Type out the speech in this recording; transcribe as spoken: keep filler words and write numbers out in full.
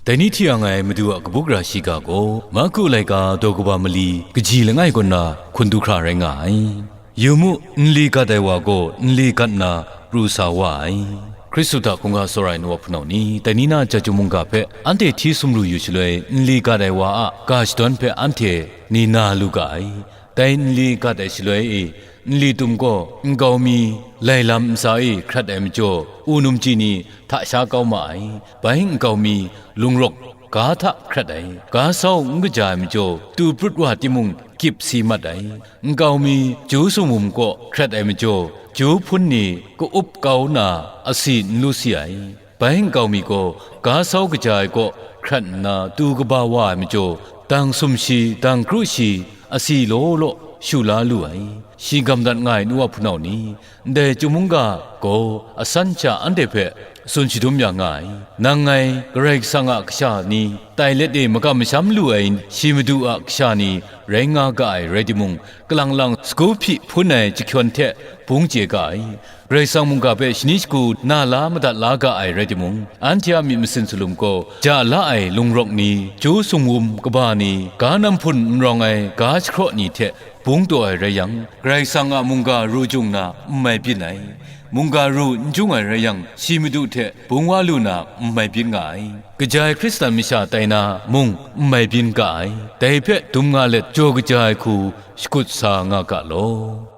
Dai ni hti yang ai Madu a kabu gara shiga gaw, Marku laika daw kaba mali kaji langai kaw nna hkun du hkra rai nga ai. Yu mu, nli gat ai wa gaw nli gat nna pru sa wa ai. Hkristu hta hkungga tsawra ai nu wa hpunau ni, dai ni na chyum mungga hpe anhte hti sumru yu shaloi, nli gat ai wa a ga shadawn hpe anhte ni na lu ga ai. Dai nli gat ai shaloi e, nli tum gaw nkau mi lai lam ntsa e hkrat ai majaw, u numji ni hta sha kau ma ai. Bai nkau mi lungrawk ga hta hkrat ai. Ga sau n kaja ai majaw, tu prut wa timung gyip si mat ai. Nkau mi ju sumwum kaw hkrat ai majaw, ju hpun ni ka-up kau na asi n lu si ai. Bai nkau mi gaw ga sau kaja ai kaw hkrat nna tu kaba wa ai majaw, dang sumshi, dang kru shi, asi law law shu la lu ai. Shi gam dat nga ai nu wa hpunau ni, ndai chyum mungga gaw asan sha anhte hpe tsun shadum ya nga ai. Nang ngai Karai Kasang a kasha ni, tai let e makam masham lu ai shi Madu a kasha ni rai nga ga ai rai timung, kalang lang sagu hpyi hpun ai jahkyawn hte bung chye ga ai. Karai Kasang mungga hpe shani shagu na la madat la ga ai rai timung, anhte a myit masin salum gaw ja la ai lungrawk ni, ju sumwum kaba ni, ga namhpun n rawng ai ga jahkraw ni hte bung taw ai rai yang, Karai Kasang a mungga ru jung na n mai byin ai. Mungga ru n jung ai rai yang, shi Madu hte bung wa lu na n mai byin nga ai. Kaja ai Hkristan masha tai na mung n mai byin ga ai. Dai hpe dum nga let jaw kaja ai hku shakut sa nga ga law.